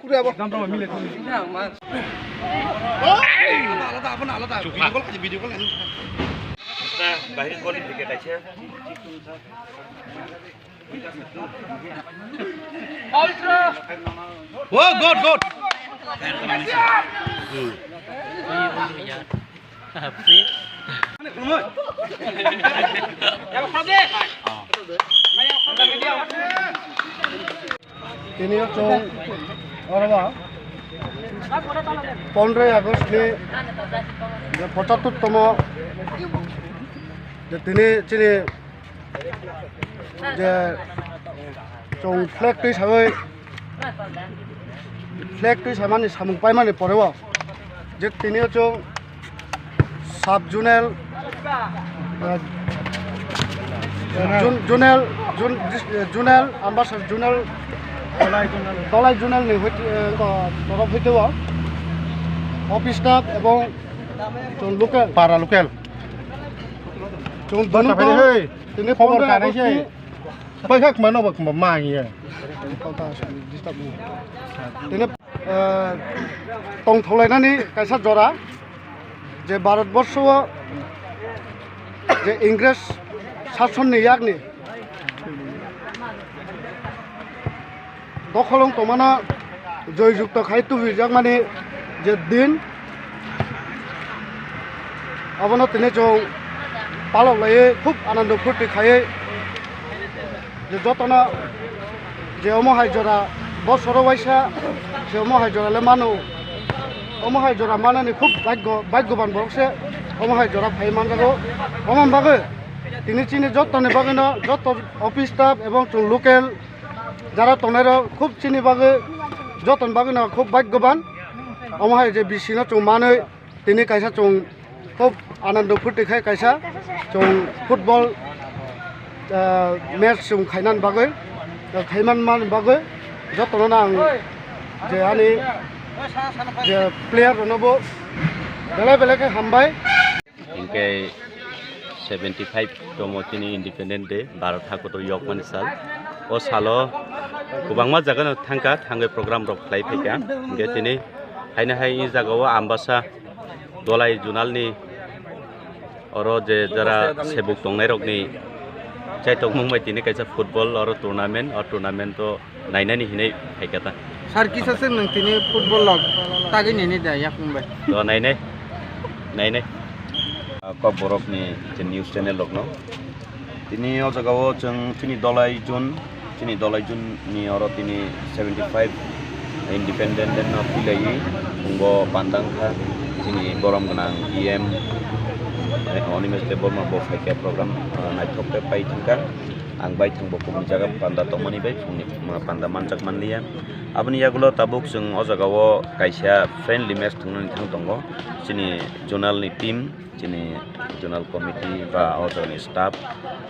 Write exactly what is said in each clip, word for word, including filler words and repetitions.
Kure abo. Aladha, aladha, aladha. Video call khaidi, video call khaidi. Oh, good, good. Tini o chwng oro ba pondroi August ni je pochattor tomo je tini chini je chwng flag twi sawi, flag twi samani samung paimani poreo je tini o chwng sub zonal, eh, zon-, zonal, zon-, dis-, eh, zonal, Ambassa zonal, Dolai zonal ni hoi-, eh, to-, torof hoite o office staff ebong chwng local, para local chwng Bata dunu phai to hei. Tini khobor pondroi kanai August se. Ni Paikha khma nobo khma ma hiya. Tini, eh, tongtholainani kaisa jora je Bharatborsho o je Ingres sasonni yakni dokholong tongmano joyjukto khai tubuijakmani je din, abono tini chwng palok laiwi khub anando phurti khaiwi je jotono je omo hai jora bosoro waisa se omo hai jora le mano, omo hai jora manani khub bhagyo, bhagyoban borok se omo hai jora phai manjago. Omo bagwi tini chini jotoni bagwino joto office staff ebong chwng local jara tongnai rok khub chini bagwi, jotoni bagwi no khub bhagyoban. Omo hai je bisino chwng manwi tini kaisa chwng khub anando phurti khai kaisa chwng football, ah, match chwng khainani bagwi, khaiman mani bagwi jotono no ang je ani je player rokno bo belai belai khe hambai. Hinkhe seventy five tomo chini Independent Day, Bharat hakotor yokmani sal. O salo kwbangma jagano thangkha, thangwi program rok khlai phaikha. Hinkhe tini haino hai i jagao Ambassa Dolai zonal ni oro je jara sebuk tongnai rokni chaitokmung bai tini kaisa football oro tournament, o tournament o nainani hinwi phaikha ta. Sir, kisa se nwng tini football rok tagwi nini da yakung bai? To nainai, nainai. Ah, Kokborok ni je news channel rok no. Tini o jaga o chwng chini Dolai zone, chini Dolai zone ni oro tini seventy five Independent Day no pilaiwi chwngbo pandang kha. Chini borom gwnang E M, eh, Animesh Debbarma bo phaikha program, ah, naithok khe pai thangkha. Ang bai thangbo kubun jaga panda tongmani bai phungni, ah, panda manjak manliya. Aboni yagulo tabuk chwng o jaga o kaisa friendly match thwngnani thang tongo. Chini zonal ni team, chini zonal committee ba o jagani staff,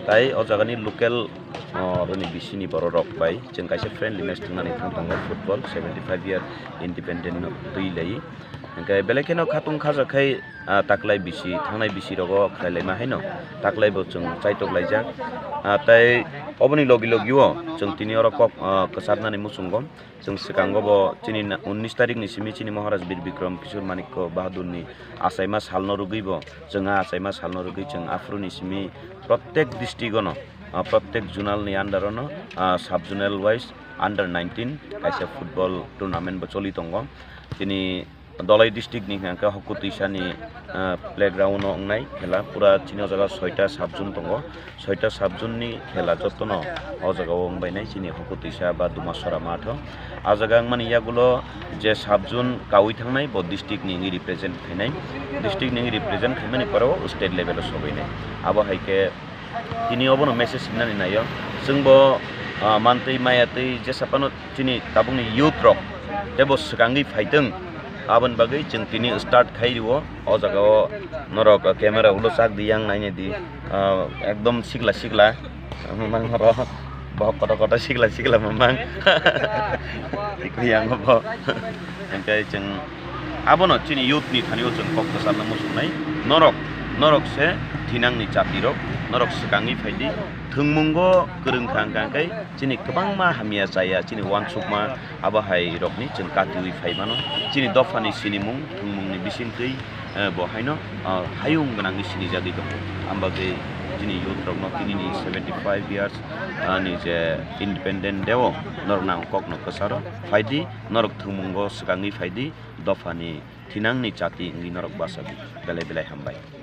tai o jagani local, o, roni bisini borok rok bai chwng kaisa friendly match thwngnani thang tongo football seventy five year independent no twi lai. Hinkhe belai kheno khatung khajak khai, ah, taklai bisi, thangnai bisi rogo khlai laima haino taklai bo chwng chaitok laijak. Ah, tai oboni logi logi o chwng tini oro kok, ah, kwcharnani muchungo. Chwng swkango bo chini na-, unnish tarik ni simi chini Maharaj Bir Bikram Kishore Manikya Bahadur ni achaima salno rwgwi bo, chwng a achaima salno rwgwi chwng aphuru ni simi protek district o no, ah, protek zonal ni under o no, ah, sub zonal wise under nineteen kaisa football tournament bo choli tongo. Chini Dolai district ni hwnka khe Hokutwisa ni, ah, playground o wngnai khela, pura chini o jaga soita sub zone tongo. Soita sub zone ni khela jotono o jaga o wngbainai chini Hokutwisa ba Dumasora matho. A jaga wngmani yagulo je sub zone kaui thangnai bo district ni wngwi represent khainai. District ni wngwi represent khaimani pore o state level o sobainai. Abo hai khe tini obono message hinani naio. Chwngbo, ah, mantwi mayatwi jesa phano chini tabukni youth rok teibo swkangwi phaitwng, aboni bagwi chwng tini start khai rwo. O jaga o norok camera ulo chak di, yang naina di, ah, ekdom sikla sikla mamang oro, bo kotor kotor sikla sikla mamang. Tikui yang bo. Hingke chwng abono chini youth ni thani o chwng kok kwcharno muchungnai. Norok Norok se thinangni jatirok, norok swkangwi phaidi. Thwngmungo kwrwng kha hwnkha khe chini kwbangma hamya chaya, chini uansukma abo hai rokni chwng katiwi phai mano. Chini dophani sinimung, thwngmungni bisingtwi, eh, bo haino, ah, hayung gwnangwi sinijagwi tongo. Ambagwi chini youth rokno tinini seventy five years, ah, ni je Independent Day o norok nang kokno kwcharo phaidi, norok thwngmungo swkangwi phaidi, dophani thinangni jati wngwi norok bachadi. Belai belai hambai.